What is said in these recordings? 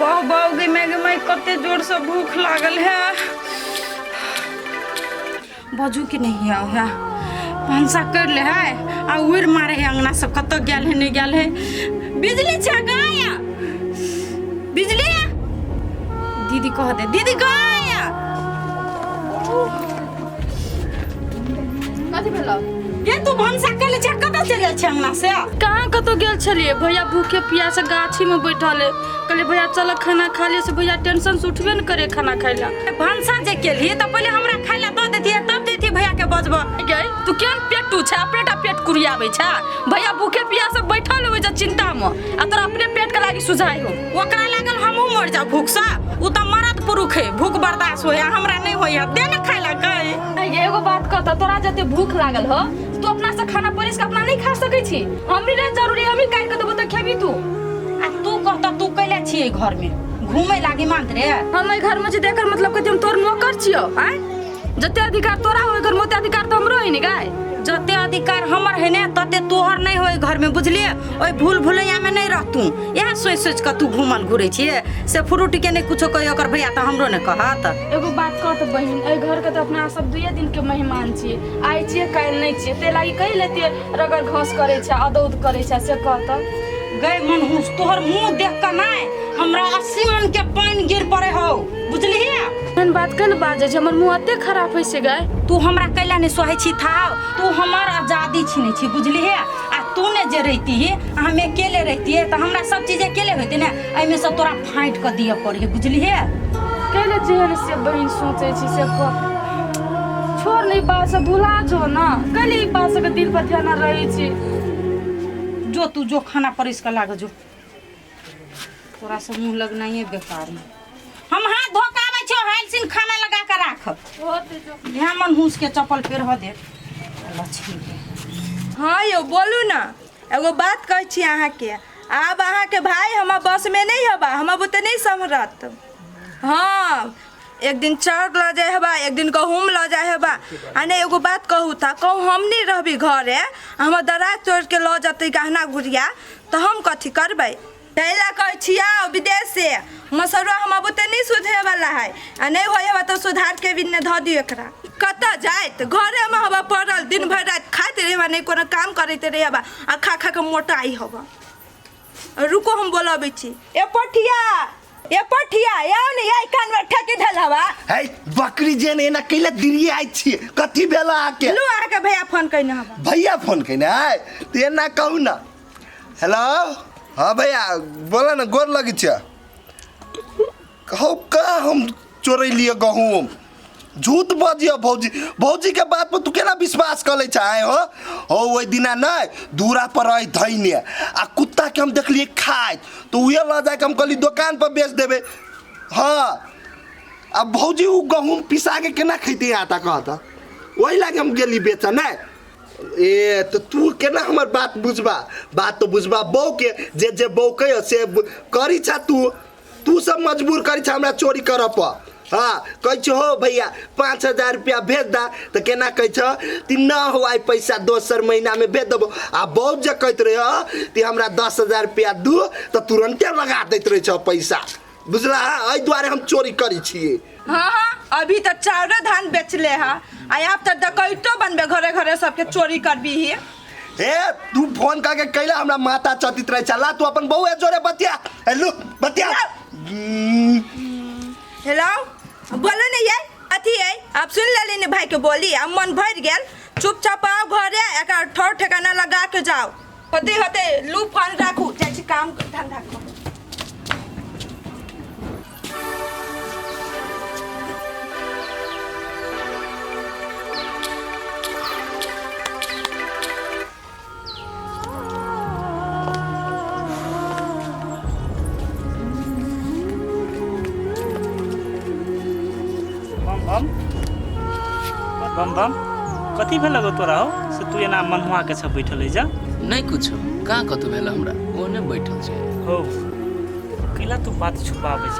बाउ बाउ गे मैं गे मैं कते जोर से भूख लागल है बजू के नहीं आउ है भनसा कर ले है आ उड़ मारे है अंगना सब कत गेल है नहीं गेल है बिजली छे गाया बिजली दीदी कह दे दीदी गाया कथी भेलो ये तू भनसा कर ले छे कत चल गेल छे अंगना से कहाँ कतौ गेल छलियै भैया भूखे प्यासे गाछी में बैठल है कहलियै भैया चल खाना खा लिए से भैया टेंशन से उठबे न करे खाना खाइ ला भनसा जे केलही तऽ पहिले हमरा खाइ ला दऽ देतियै तब जैतियै भैया के बजबऽ गै तू केहन पेटू छै अपने टा पेट कुरियाबै छै भैया भूखे प्यासे बैठल होइ छै चिंता में आ तोरा अपने पेट के लागी सुझाइ हो ओकरा लागल हमहूँ मरि जाउ भूखसँ ओ तऽ मरद पुरुख है भूख बर्दाश्त होइए हमरा नहि होइए दे ने खाइ ला गै गे एगो बात कहता तोरा जते भूख लागल हो तू अपना से खाना परिस के अपना नहीं खा सकै छी हमरी रे जरूरी हमही काटि के देबो तऽ खेबी तू आ तू कहता तू कैले छियै घरमे घूमे लागी मानत रे हम एहि घर में छी तऽ एकर मतलब कथी हम तोर नौकर छियौ आँय जते अधिकार तोरा हो घर में ओते अधिकार तऽ हमरो है ने गाय जते अधिकार हमर है ने तते तोहर नहीं होय घर में बुझलिए ओहि भूल भुलैया में नहीं रह तू इएह सोचि सोचि कऽ तू घूमल घुरै छियै से फ्रूट के नहीं कुछो कही ओकर भैया तऽ हमरो ने कहत एगो बात कह तऽ बहिन एहि घर के तऽ अपना सब दुइये दिन के मेहमान छियै आइ छियै काल्हि नहि छियै ताहि लागी कहि लेतियै रगड़ घस करै छै अदौद करै छै से कह तऽ गै मनहूस तोहर मुंह देख कऽ नहि हमरा 80 मन के पानि गिर पड़े हौ बुझलिही एहन बात कैल बाजै छै हमर मुँह एते खराब होइ छै गाय तू हमरा कैला नहि सहै छी थाव तू हमर आजादी छीनै छी बुझलिही आ तू ने जे रहिती आ हम अकेले रहितियै तऽ हमरा सब चीज अकेले होइते ने एहिमे से तोरा फाँटि कऽ दिअ पड़ियै बुझलिही कैले जेहन से बहिन सोचै छी से कह छोड़ ने ई बात सब भुला जो ना कैले ई बात सबके दिल पर ध्यान रहै छी जो तू जो खाना परसि कऽ लाग जो तोरा से मुँह लगनाइए बेकार है हम हाथ धो के आबै छियौ हाइल सिन खाना लगा के राख ध्यान मनहूस के चप्पल पेरह दे लक्ष्मी के हाँ यौ बोलू ने एगो बात कहै छी अहाँके आब अहाँके भाय हमर बसमे नहि हबा हमर बुते नहि सम्हरत हाँ एक दिन चाउर लऽ जाइ हेबा एक दिन गहूँम लऽ जाइ हेबा आ नहि एगो बात कहू तऽ कहूँ हम नहि रहबी घरे आ हमर दराज तोड़िके लऽ जेतै गहना गुड़िया तऽ हम कथी करबै ताहि लए कहै छी आउ विदेश से मसरुआ हम बुते नहि सुधरेवला है आ नहि होइ हेबा तऽ सुधारके भी नहि धऽ दियौ एकरा कतऽ जाइत घरेमे हबा पड़ल दिन भरि राति खाइत रहबा नहि कोनो काम करैत रहबा आ खा खा कऽ मोटाइ हबा रुको हम बोलबै छी ए पठिया ए पठिया आउ ने यही कान में ठेकी धल हवा है बकरी जे ने एना कैला दिरिये आइ छी कथी भेल अहाँके लू अहाँके भैया फोन कयने हवा भैया फोन केने आय तऽ एना कहू ना हेलो हाँ भैया बोला ना गोर लगै छै कहू का हम चोरेलियै गहूँम झूठ बजियो भौजी भौजी के बात पर तू केना विश्वास कर ले चाहे हो हो ओहि दिना नहीं दूरा पर रही धैने आ कुत्ता के हम देखलिए खाइत तो उहे लऽ जाके हम कहली दोकान पर बेच देबे हाँ आ भौजी उ गहूँम पिसा के केना खैते आटा कहता ओहि लागे हम गेली बेचऽ नहि ए तऽ तू केना हमर बात बुझबा बात तऽ बुझबा बहू के जे जे बहू कहियो से करी छा तू तू सब मजबूर करी छा हमरा चोरी करऽ पर हाँ कहै छौ हो भैया 5000 रुपया भेज दा तऽ केना कहै छौ कि न हो आइ पैसा दोसर महीनामे भेज देबो आ बहुत जे कहैत रहे कि हमरा 10,000 रुपया दू तऽ तुरन्ते लगा दैत रहै छौ पैसा बुझला एहि दुआरे हम चोरी करै छियै हाँ हाँ अभी तऽ चाउरे धान बेचले है आ आब तऽ डकैतो बनबे घरे घरे सबके चोरी करबी ही हे तू फोन करके कैला हमरा माता चतित रहे चला तू अपन बहू जोरे बतिया हेलो बतिया हेलो बोलो ने ये अथी है आप सुन लेली ने भाई के बोली अब मन भर गेल चुपचाप आओ घरे एक ठोर ठिकाना लगा के जाओ होते होते लू फोन राखू जाइ छी काम धंधा करू बम बम बम बम कथी भेल गो तोरा हो से तू एना मनहुआ के सब बैठल है जा नहि कुछो कहाँ कतौ भेल हमरा ओ नहि बैठल छै हो कैला तू बात छुपाबै छ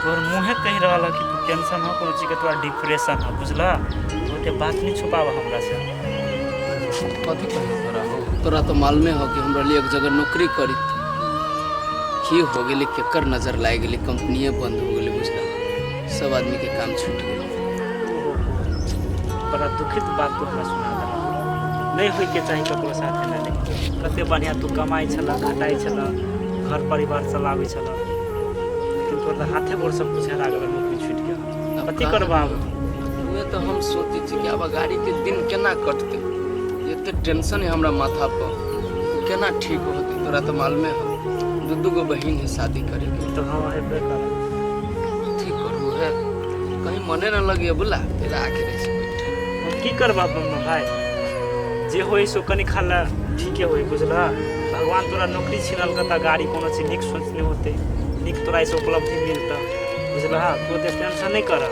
तोहर मुँहे कहि रहल है कि तू टेंशन हो कोनो चीजके तोरा डिप्रेशन हो बुझल ओते बात नहीं छुपाब हमरा से कथी कहलो तोरा हो तोरा तो मालूमे हो कि हमरा लिए एक जगह नौकरी करी की हो गेलै, केकर नजर लागि गेलै, कंपनिए बंद हो गेलै बुझला, सब आदमी के काम छूटि गेलै। बड़ा दुखित बात तू हमरा सुना देलह। नहि होइके चाही ककरो साथ एना। नहि, कते बढ़िआँ तू कमाइ छलह, खटाइ छलह, घर परिवार चलाबै छलह, लेकिन तोर तऽ हाथे गोर सब कुछ हेरा गेल, नौकरी छूटि गेल। कथी करबह आब? उहे तऽ हम सोचै छी कि आब गाड़ीके दिन केना कटतै, एते टेंशन है हमरा माथा पर, केना ठीक होतै। तोरा तऽ मालूमे है, दू दू गो बहिन है शादी करेके। तऽ हँ, हेबे करत। कथी करू है, कहीं मने न लगे बुला, तेरा आके रहै छै बैठल। की करबह बम्मा भाई, जे होई सो कनी खाला ठीके होई, बुझलह। भगवान तोरा नौकरी छिनलक तऽ गाड़ी कोनो चीज नीक सोचने होते, नीक तोरा एहिसँ उपलब्धि मिलतह, बुझलह। तू ओते टेंशन नहि कर।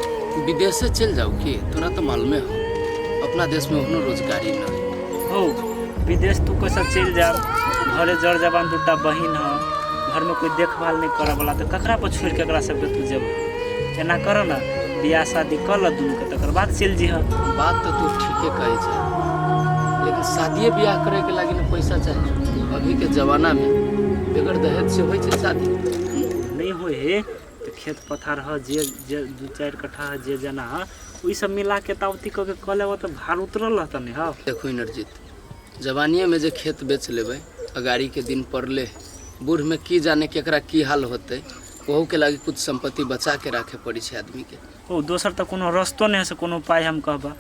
विदेशे चलि जाउ की? तोरा तऽ मालूमे हो, अपना देशमे ओहनो रोजगारी न है। हो, विदेश तू कैसा चलि जाब? घरे जर जवान दूटा बहिन ह, घरमे कोइ देखभाल नहि करऽ वाला, तऽ ककरा पर छोड़ि कऽ एकरा सबके तू जेबह? एना कर ने, बियाह शादी कऽ लऽ दुनूके, तकर बाद चलि जइह। बात तऽ तू ठीके कहै छै, लेकिन शादिये बियाह करैके लागि ने पैसा चाही। अभीके जमानामे बगैर दहेज से होइ छै शादी? नहि होइ हे तऽ खेत पथार ह, जे जे 2-4 कट्ठा ह, जे जेना ह, ओहि सब मिला के तावती कऽ के कऽ लेबऽ तऽ भार उतरल रहतऽ ने हौ। देखो इनरजीत, जवानिएमे जे खेत बेच लेबै, अगाड़ीके दिन पड़ले, बूढ़मे की जाने केकरा की हाल होतै। ओहूके लागि कुछ सम्पत्ति बचा के राखे पड़ै छै आदमीके। ओ दोसर तऽ कोनो रस्तो नहि है से कोनो उपाय हम कहबऽ।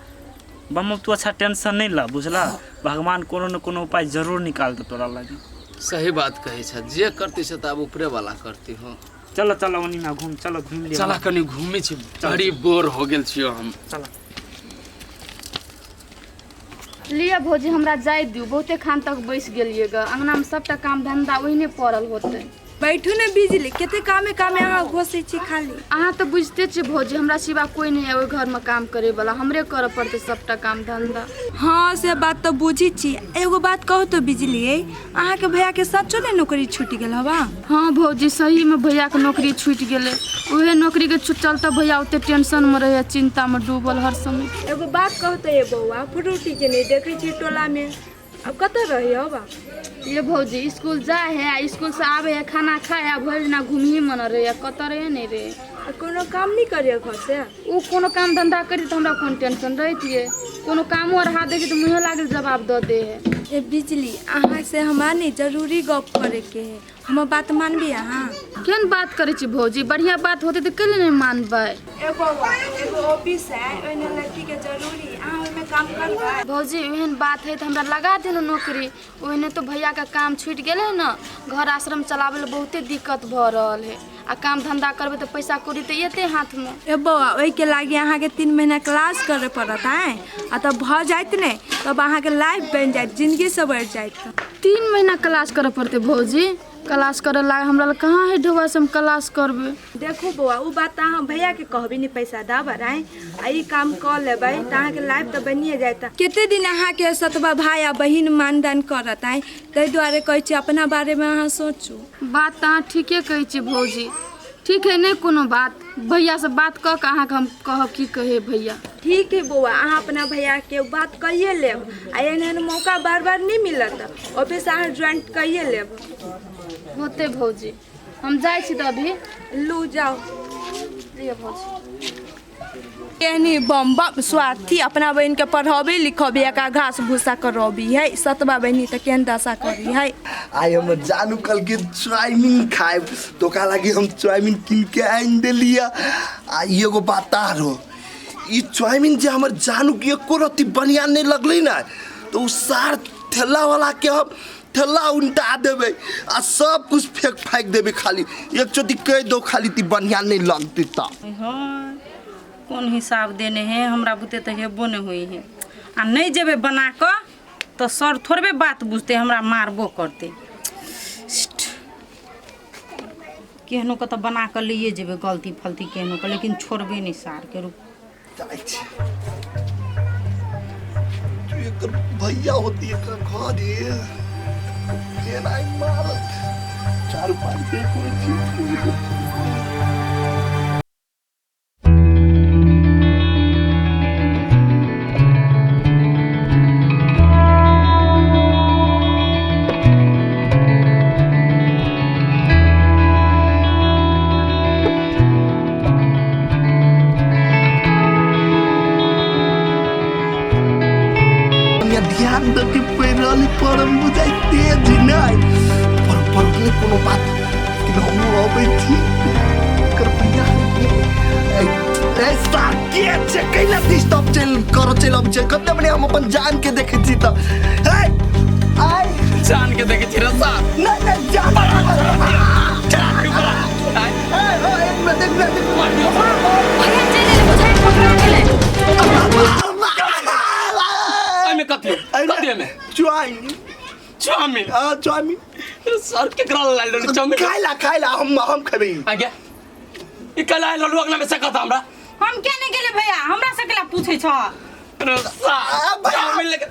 बम, तू अच्छा टेंशन नहि लऽ, बुझलह। भगवान कोनो ने कोनो उपाय जरूर निकाल दे तोरा लागि। सही बात कहै छै, जे करती से तऽ आब ऊपरे वाला करती हो। चलो चलो, ओनीमे घूम, चलो घूम लिअ। चला, कनि घूमै छी, बड़ी बोर हो गेल छियो हम। चलो। लिअ भौजी, हमरा जाय दियौ, बहुते खान तक बैस गेलियै ग। अंगनामे सबटा काम धंधा ओहिने पड़ल होतै। बैठू ने बिजली, कते कामे कामे अहाँ घोसै छी खाली। अहाँ तऽ बुझिते छियै भौजी, हमरा सिवा कोइ नहि है ओहि घरमे काम करे वाला, हमरे करऽ पड़तै सबटा काम धंधा। हँ, से बात तऽ बुझी छी। एगो बात कहू तऽ बिजली, अहाँके भैयाके सचो ने नौकरी छूटि गेल हवा? हँ भौजी, सहीमे भैयाके नौकरी छूटि गेलै। उहे नौकरीके चलते भैया ओते टेंशनमे रहै, चिंतामे डूबल हर समय। एगो बात कहू तऽ ये बौआ, फ्रूटीके नहि देखै छी टोलामे, आब कतऽ रही हवा? ये भौजी, स्कूल जाइ है आ स्कूल से आबै है, खाना खाय है, भरि दिना घुमही मन रहै, कतऽ रहै नहि रहै। आ कोनो काम नहि करियै घर से? ओ कोनो काम धंधा करी तऽ हमरा कोन टेंशन रहितियै? कोनो कामो आर हाथ दै छै तऽ मुँहे लागल जवाब दऽ दे है। ए बिजली, अहाँ से हमरा ने जरूरी गप करैके है, हमर बात मानबी अहाँ? केहन बात करै छी भौजी? बढ़िआँ बात होतै तऽ कैले नहि मानबै? ए बौआ, एगो ऑफिस है, ओहिमे लड़कीके जरूरी, अहाँ ओहिमे काम करबै? भौजी, एहन बात है तऽ हमरा लगा दे नौकरी। ओहिने तो भैयाके काम छूटि गेलै ने, घर आश्रम चलाबै लए बहुते दिक्कत भऽ रहल है, आ काम धंधा करबै तऽ पैसा कौड़ी तऽ एतै हाथमे। ए बौआ, ओहिके लागि अहाँके 3 महीना क्लास करे पड़त आँय, आ तब भऽ जाइत ने, तब अहाँके लाइफ बनि जायत, जिंदगी सवरि जायत। 3 महीना क्लास करऽ पड़तै भौजी? क्लास करऽ लाग हमरा लग कहाँ है ढौआ से हम क्लास करबै? देखू बौआ, ओ बात तऽ अहाँ भैयाके कहबै ने, पैसा देबै आँय, आ ई काम कऽ लेबै तऽ अहाँके लाइफ तऽ बनिए जायत। कते दिन अहाँके सतबा भाय आ बहिन मानदान करत आँय? ताहि दुआरे कहै छी, अपना बारेमे अहाँ सोचू। बात तऽ अहाँ ठीके कहै छी भौजी। ठीक है, नहि कोनो बात, भैयासँ बात कऽ कऽ अहाँके हम कहब की कहै भैया। ठीक है बौआ, अहाँ अपना भैयाके बात कहिए लेब, आ एहन एहन मौका बार बार नहि मिलत, ऑफिस अहाँ ज्वाइन कहिए लेब। होतै भौजी, हम जाइ छी तऽ अभी। लू, जाउ। लिअ भौजी। एहनी बम बम स्वार्थी, अपना बहिनके पढ़बी लिखबी, एका घास भूसा करबी है। सतबा बहिनी तऽ केहन दशा करी है। आइ हम जानू कल के चाउमीन खाएब, तो ओकरा लागी हम चाउमीन कीन के आनि देलियै। आ ई एगो बात आरो, ई चाउमीन जे हमर जानू के एको रत्ती बढ़िआँ नहि लगलै ने, तऽ ओ सार ठेला वाला के हम ठेला उल्टा देबै आ सब कुछ फेंक फाकि देबै। खाली एक चोटी कहि दो खाली ती बढ़िआँ नहि लगतै तऽ। हँ, कोन हिसाब देने है, हमरा बुते तऽ हेबो नहि होइ है, आ नहि जेबै बना कऽ तऽ सर थोड़बे बात बुझतै, हमरा मारबो करतै। केहनो के तऽ बना कऽ लैए जेबै, गलती फलती केहनो के, लेकिन छोड़बै नहि सारके, रुक। जाइ छी। एकर भैया होती एकर घरे फेर आइ मारत, चारू पाँच देखै छी। कोनो बात लेकिन हम अबै छी एकर भैया ए सार के छै कैला डिस्टर्ब चल करो चल अब छै कते बढ़िया हम अपन जान के देखै छी तऽ हे आइ जान के देखे छी रे सार नहीं नहीं जान आय, ए ओ एक मिनट एक मिनट एक मिनट। भैया चलि एलै बुझाइ पकड़ा गेलै एहिमे कथी कथी एहिमे चाउमीन चाउमीन हाँ चाउमीन सर केकरा लायल रहलू चाउमीन खाइला खाइला हम खेबै आगे ई कल आयल रहलू अगना में से कहता हमरा हम क्या नहीं गेले भैया हमरा से केला पूछै छ रे सार आ, भैया। चाउमीन लेके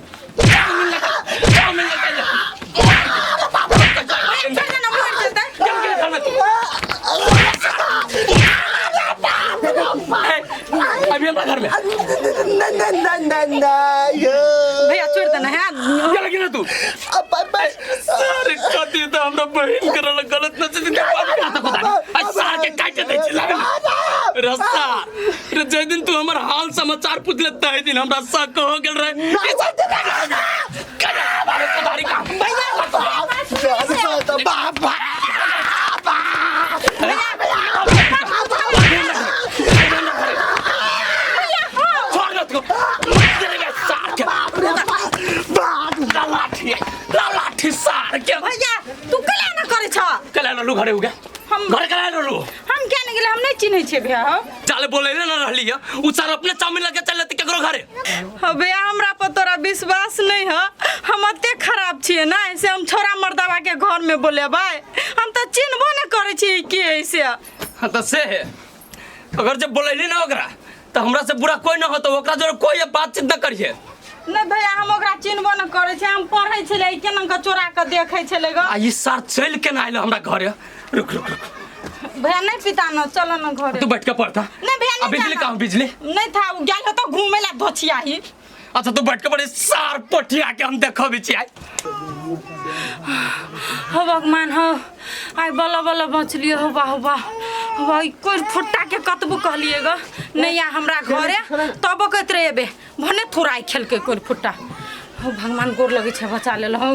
चाउमीन लेके चाउमीन लेके जा। भैया छोड़ देना मर जेतै चल के घर में तू ए, अभी हमरा घर में नहीं नहीं नहीं नहीं नहीं भैया छोड़ देना है क्या लगी ना तू अब बस सर कथी तो हमरा बहिन करल गलत न छै आ सार के काट दे छी लागल रस्ता रे जे दिन तू हमर हाल समाचार पूछले तही दिन हमरा शक हो गेल रहे ई सब अरे सुधारी का छोड़ दे तू मार दे रे सार के ला लाठी ला लाठी सार के भैया तू केला ना करै छ कल रहलू घरे उगे हम- घरे कल रहलू हम क्या नहीं गेले हम नहीं चिन्है छियै भैया हो चाले बोले ना रहली है उ सार अपने चाउमीन लगे चल लेते केकरो घरे हो भैया हमरा पर तोरा विश्वास नहीं है हम एते खराब छियै ना ऐसे हम छोरा मर्दाबा के घर में बोलेबै हम तऽ चिन्हबो नहि करै छियै के ऐसे हाँ तो से है अगर जब बोलैली ना ओकरा तो हमरा से बुरा कोई ना होतो ओकरा जोरे कोई बातचीत ना करिए नहीं भैया हम ओकरा चिन्हबो नहि करै छियै हम पढ़ै छलै केना कऽ चोरा कऽ देखै छलै ग आ ई सार चल के ना आइल हमरा घरे रुक रुक रुक भैया नहीं पिता न चलो न घरे तू बैठ के पढ़ता नहीं भैया आ नहीं बिजली जाना। कहाँ बिजली नहीं था वो गेल हो तो घूमे ला धोछिया ही अच्छा तू बैठ के पढ़े सार पटिया के हम देखो बिची आई हो भगवान हो आइ बल बल बचलिए हो वाह वाह वाह कोई फुट्टा के कतबो कहलिए ग नहीं आ हमरा घरे तबो कहत रहे एबे भने थोड़ा खेलके कोई फुट्टा हो भगवान गोर लगै छै बचा लेल हो।